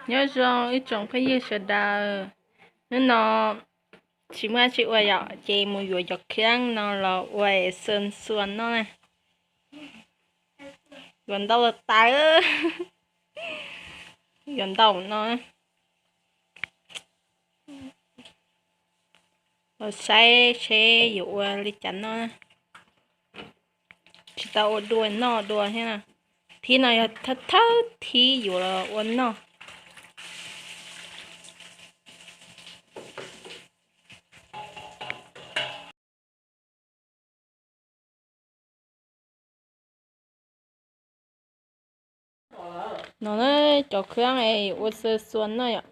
Nyob zoo ib tsoom phooj ywg sawv daws, hnub no tsis muaj dab tsi ua yom, ces mus yuav cov kheeb no los ua xua xua noj na. Yuav ntau tas, yuav ntau no. Los saib seb yuav ua li cas noj. Tsis tau ua dua noj dua thiab. Thib no yog thawj thib yuav ua noj. No cov kheeb ua xua xua noj yom,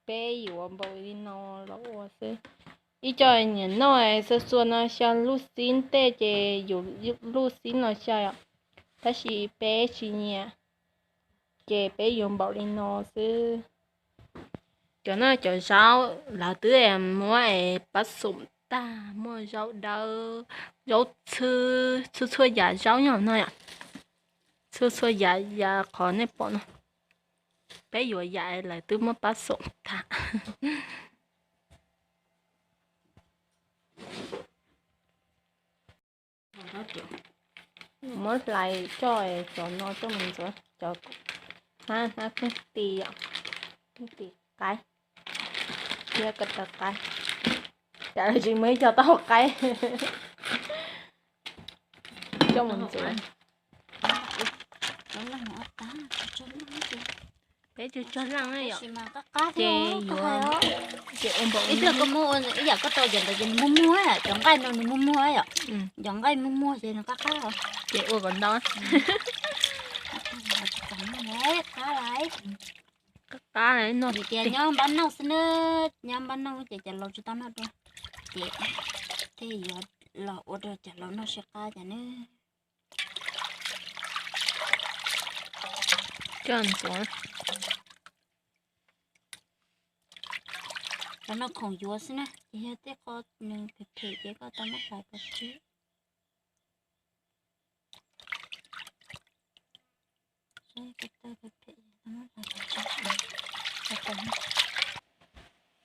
peb yuav npaum li no los ua xwb. Ib co nyiam noj xua xua no xyaw lub xib ntej ces yus lub xib no xyaw yom, tab sis peb tsis nyiam, ces peb yuav npaum li no xwb. Cov no cov zaub lawv twb muab pab xum tag, muaj zaub dawb, zaub txhwb, txhua txhua yam zaub nyob no yom. Txhua txhua yam, yam qhov nej pom no, peb yuav yam lawv twb muab pab xum tag. Muab hlais coj cov no coj mus ntxuav, cov hnab, hnab kheeb ti yom, kheeb ti qaib, thiab ko taw qaib. Cas tsis muaj ib co taub hau qaib coj mus ntxuav. Peb tsuas tso leej na yom, ces yuav, ces ua npaum ib yam koj tau cov ntawd ces nws muag muag, cov nqaij no nws muag muag yom, cov nqaij muag muag ces nws qab qab. Ces ua kom ntau. Qab qab no tias nyob npab nauj xwb na, nyob npab nauj ces cov laus tsis tau noj dua, ces thiaj yuav los ua rau cov laus noj sib qab cas ne. Coj ntxuav. Cov no khoom yuav xwb na, ces yog tej qho nws phem phem ces koj tau muab hlais pov tseg.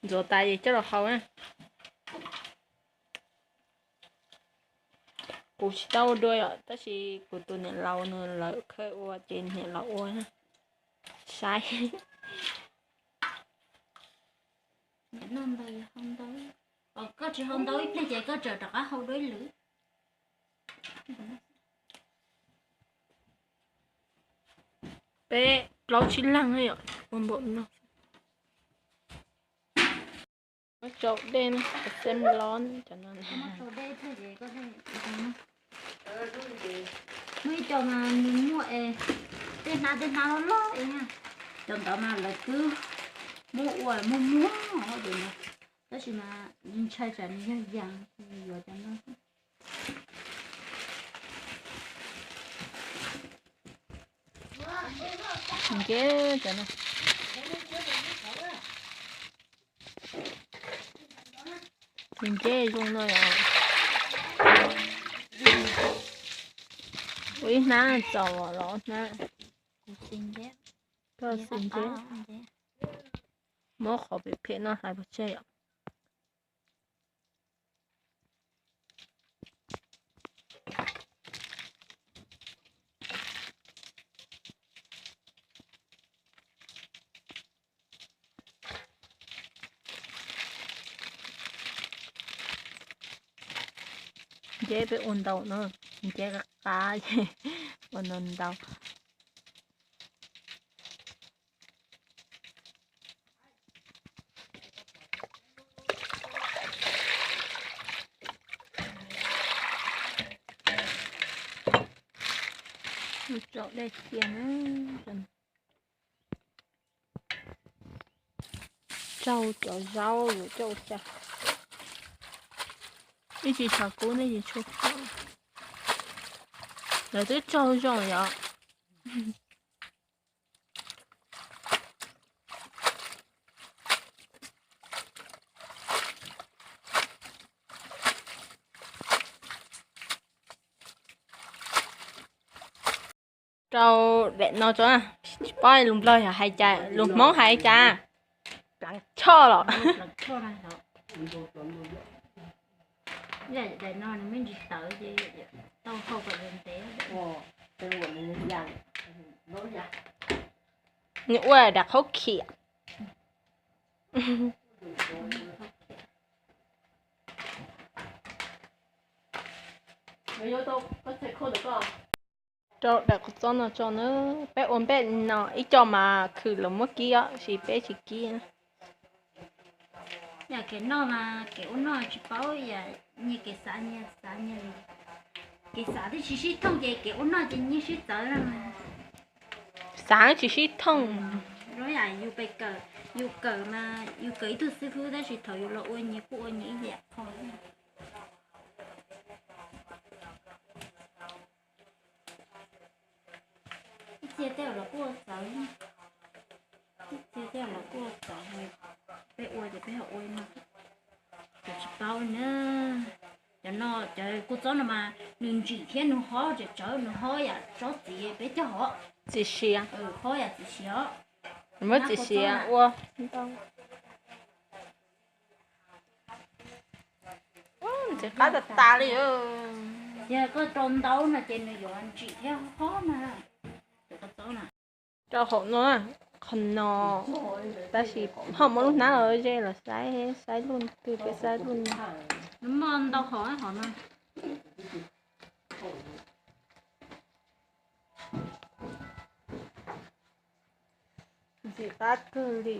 Ntxuav tas ces coj los hau na. Kuv tsis tau ua dua yom, tab sis kuv tus niam laus nws lawv khawb ua ces niam laus ua saib. Koj tsis hau ntau ib pliag ces koj tseem rov qab hau dua ib lwm. Peb plaub tsib leeg yom, ua npaum no. Muab tsau dej, xem lov cov no. Muaj ib co mas nws muaj tej hnab tej hnab loj loj, cov ntawd mas lawv twb muab ua muag muag, tab sis mas ntshai tsam nws yog yas, yuav cov no. Nce cov no. Nce zoo no yom. Ua ib hnab txaus los hnab. Koj xis nce. Muab qhov phem phem no hlais pov tseg yom. Nce peb ua ntau no, nce qab qab, ua ntau ntau. Rau dej cia na. Tsaug cov zaub yuav coj ua xyaw. Ib tsis tshav kub nej tsis tshua pom. Lawv twb tsaug zoo yom. Rau daim no tso, tsis Pom lus Nplog yog hais cas, lus Hmoob hais cas? Pleev choj los? Nws ua dav qhaub khiam. Rau daim kua txob no tso na, peb ua npej no ib co mas khwm los muab kib os, sis peb tsis kib. Yam kev noj mas kev ua noj tsis paub, yam nyias kev xav nyias xav nyias li. Kev xav twb tsis sib thooj ces kev ua noj ces nyias sib txawv na. Xav tsis sib thooj. Zoo yam yus pe kawm, yus kawm mas yus kawm ib tug xib fwb tab sis thaum yus los ua nyias kuj ua nyias ib yam qho. Ib txhia tej los kuj ua txawv, ib txhia tej los kuj ua txawv, peb ua ces peb ho ua no, ces tsis paub na. Cov no, cov kua txob no mas nws ntsim thiab nws hob, tsawv tsawv nws hob yam tsob txiv peb cog hov. Txiv siav. Hob yam txiv siav os. Muab txiv siav ua ntau. Ntxim qab tas tas li. Yog koj rau ntau no ces nws yuav ntsim thiab hob mas. Rau hauv no, qhov no, tab sis ho muab lub hnab los ze los saib, saib lub twg peb saib lub no. Nws muaj ntau hom hom no. Ntxim qab kawg li,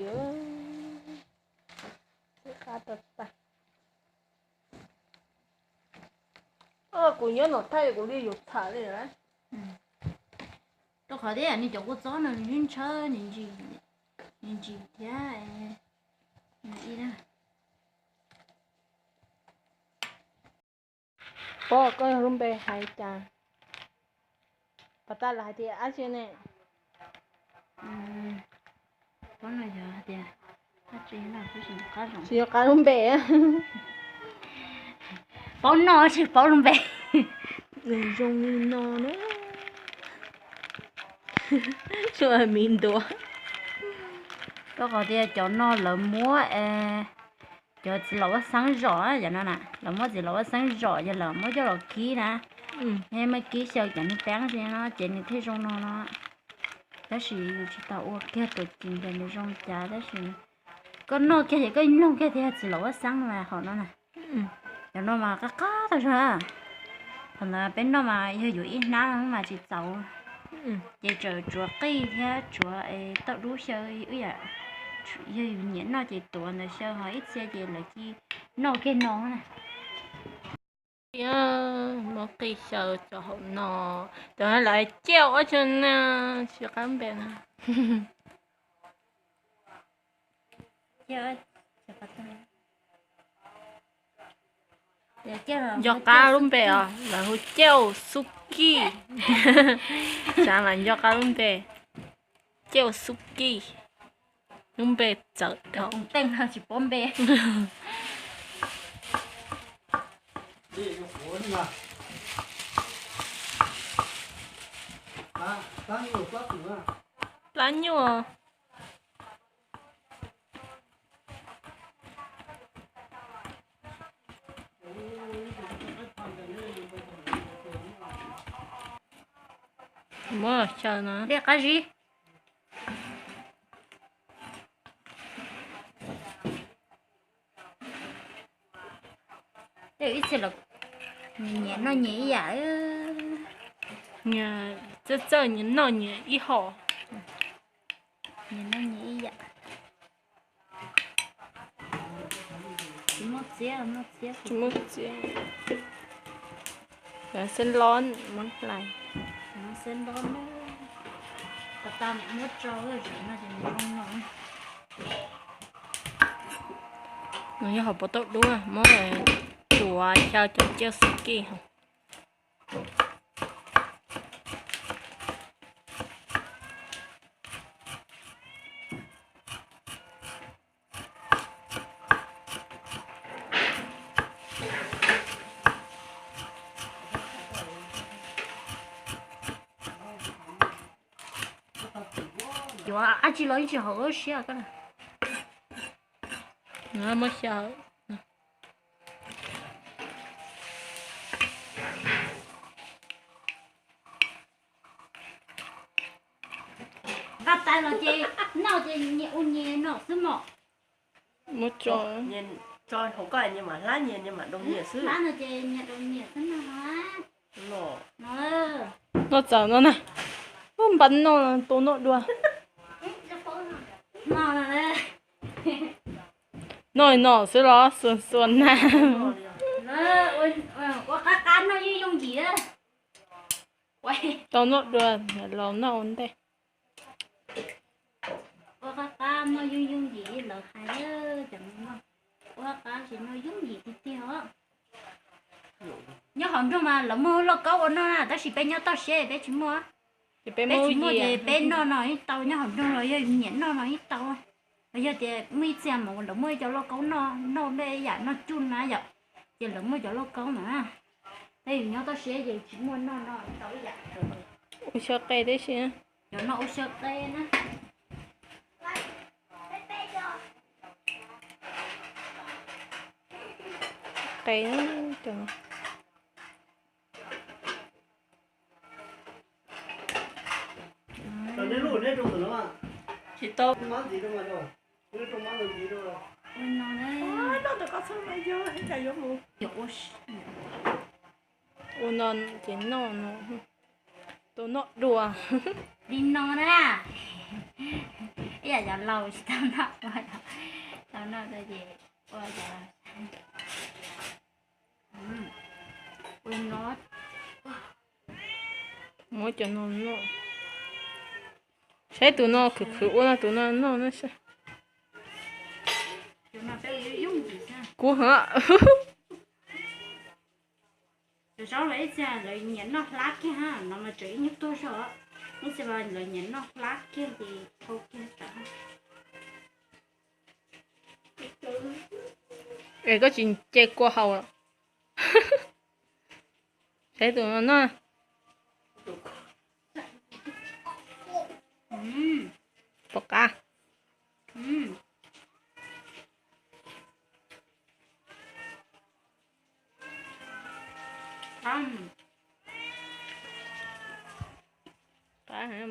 ntxim qab tas tas. Kuv nyob no thaij kuv li yus tham li. Rau qhov tias nws cov kua txob no nws ntshaw, nws ntsim thiab. Pom koj lub npe hais cas? Pas tas lawv hais tias dab tsi ne? Tsis nco qab lub npe. Paub noj tsis paub lub npe. Nws zoo li no na. Sua mi ntuav. Rau qhov tias cov no lawv muab cov txiv laum huab xeeb zom, cov no na lawv muab txiv laum huab xeeb zom ces lawv muab coj los kib na. Muab kib xyaw cov niag peeb no ces nws thiaj zoo no no. Tab sis yus tsis tau ua kiag tuam txim ntawm nws zoo cas tab sis koj noj kiag ces koj mloog kiag tias txiv laum huab xeeb mas hom no na. Cov no mas qab qab tag zog. Thaum ntawd peb noj mas yog yuav ib hnab no mas tsis txaus. Ces tseem tsuav qij thiab tsuav tauj dub xyaw, yog yus nyiam noj ces tuav ntawd xyaw, ho ib txhia ces lawv cia noj kiag no na. Muab qij xyaw tso hauv no, cov lawv ciaj ua tsaug na, tsis qab npe na. Nco qab lub npe os, lawv hu Cauj Xub Kij. Xav mas nco qab lub npe, Cauj Xub Kij. Lub npe txawv dhau. Plab nyuaj. Muab los xyaw no. Dej qab zib. Tej ib txhia los nyias noj nyias ib yam. Nyias txawj txawj nyias noj nyias ib hom. Nyias noj nyias ib yam. Tsis muaj txiab, muaj txiab. Tsis muaj txiab. Xeeb lob muab hlais. Xeeb lob, tas tas muab tso, no ces nws zoo no. Nws yog hauv pob tauj dub, muab tsuav xyaw cov Cauj Xub Kij. Ab tsi los yeej tsis haum siab koj. Muab xyaw. Nqa tas los ces noj ces nyias ua nyias noj xwb mog. Muab tso, tso hauv koj nyias mam hlab nyias, nyias mam doo nyias xwb. Hlab no ces nyias doo nyias xwb no. Noj txawm no na. Ub, npaj noj, tus noj dua. Noj no xwb los xuas xuas na. Ua qab qab noj yooj yooj yim. Tau noj dua, los noj ua ntej. Ua qab qab noj yooj yooj yim li lawv hais, ua qab qab tsis noj yooj yim tiag tiag os. Nyob hauv nroog mas lawv muaj lauj kaub ua noj na, tab sis peb nyob toj siab peb tsis muaj. Ces peb tsis muaj ces peb noj no yeej tau, nyob hauv nroog los yog nyiam noj no yeej tau. Los yog tias muaj ib txhia mas lawv muaj cov lauj kaub noj, noj tej yam noj cuj na yom, ces lawv muaj cov lauj kaub na. Peb yus nyob toj siab ces tsis muaj noj no tau ib yam. Ua xyaw qe tib si. Cov no ua xyaw qe na. Qe. Tsis tau. Ua no ces noj no, tus noj dua. Li no na. Ib yam cov laus tsis tau noj ua, tau noj ces ua cov, ua no. Muab cov no noj. Saib tus no khwv khwv ua no, tus no noj no saib. Kub heev. Cov zaub los ib txhia lawv nyiam noj hlab kiag, no mas tseem ib nyuag tuag zog, ib txhia lawv nyiam noj hlab kiag ces dhau kiag tag. Es koj tsis ce kua haus los? Saib tus no noj. Pom qab. Qab,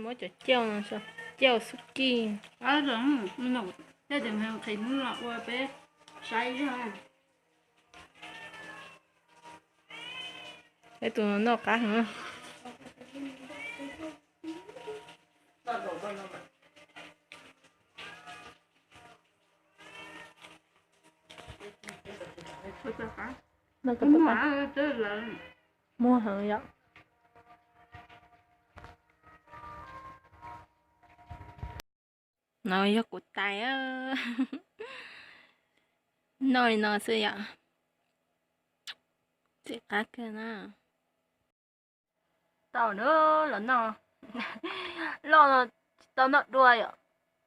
muab cov cauj no, cauj xub kij. Tej tus nqhis hnub no ua peb saib zog. Peb tus no noj qab heev. Muag heev yom. No yog kuv tais, noj li no xwb yom. Tseem qab kawg na. Tau na, los noj. Loj no tsis tau noj dua yom.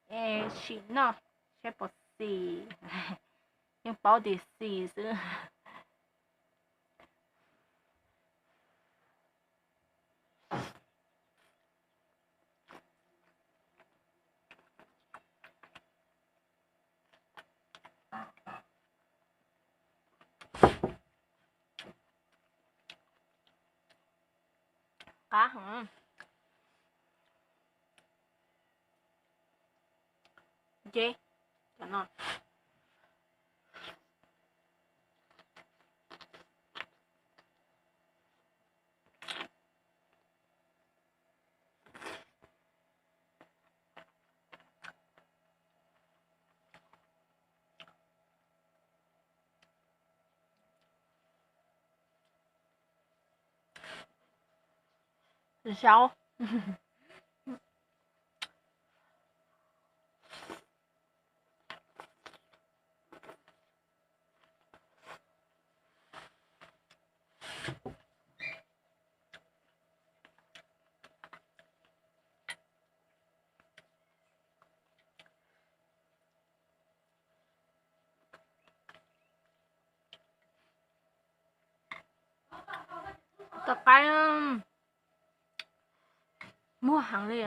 Es sim noj saib puas xis. Yeej paub tias xis xwb. Qab heev. Ces cov no. Zaub. Tau qaib, muag heev li.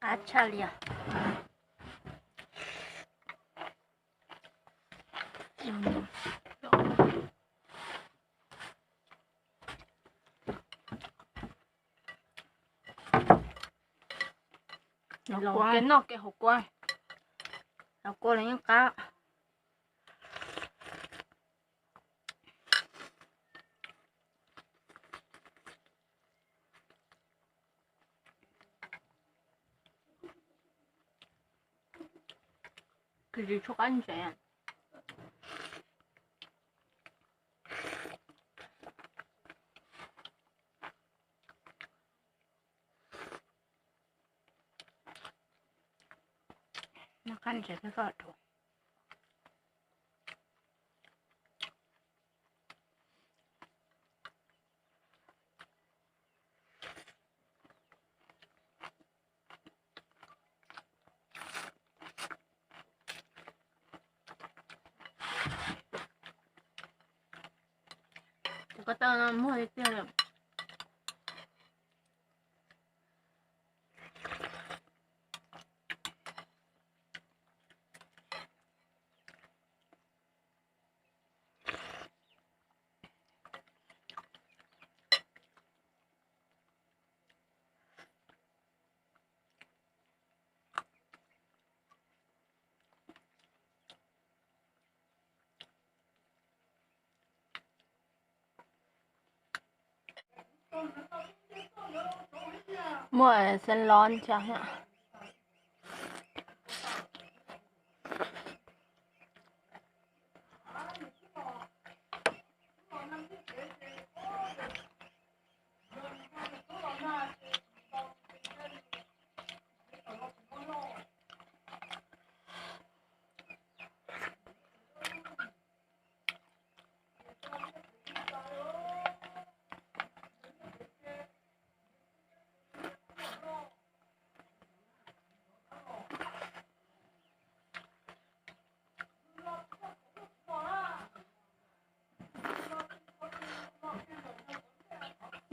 Qab tshaj li os. Los ua ke noj ke hauv kua, hauv kua los yeej qab. Kuv tsis tshuav qab ntsev. Noj qab ntsev thiab koj rau. Ko taw no muag tiag tiag li. Muaj xeev los ntshai.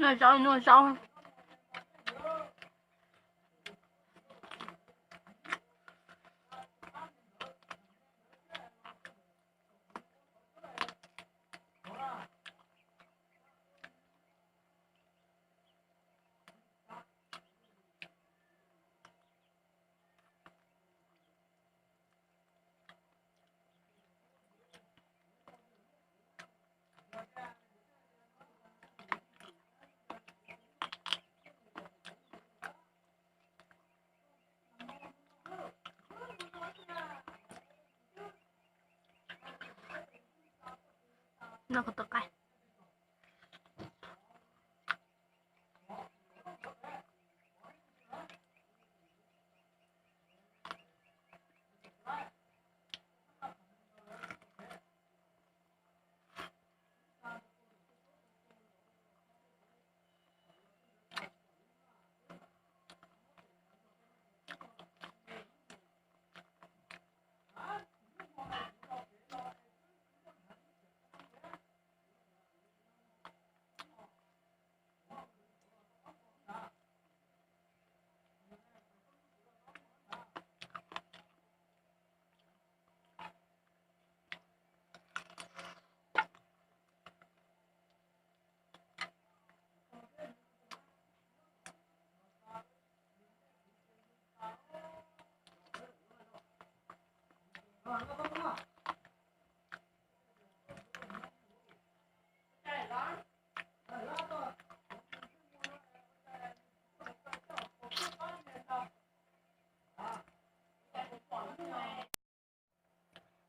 Noj zaub, noj zaub. Noj koj tus qaib.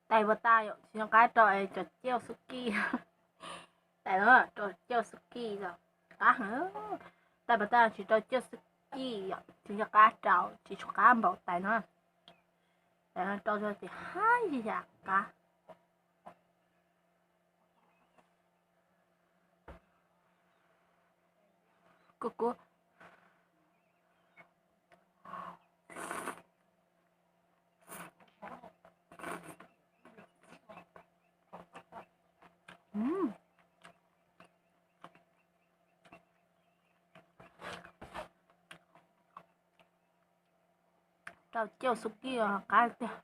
Tais puas tas yom, tsis nco qab rau cov cauj xub kij. Tais no rau cauj xub kij os, qab heev. Tais puas tas tsis rau cauj xub kij yom, tsis nco qab rau, tsis tshuav qab npaum tais no. Tais no rau tsis hab yam qab. Kuv kuv. Rau coj xub kib qab tiag.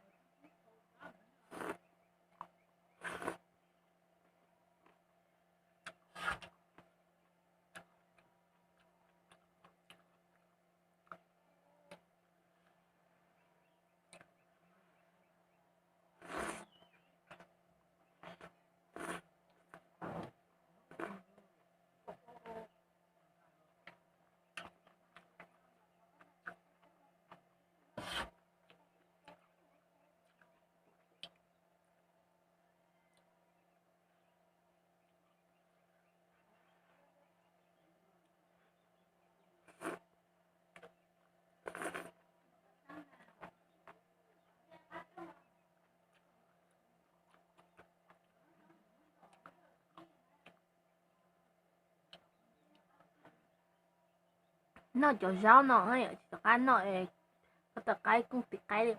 Noj cov zaub no, tom qab noj, ko taw qaib kooj tim qaib li.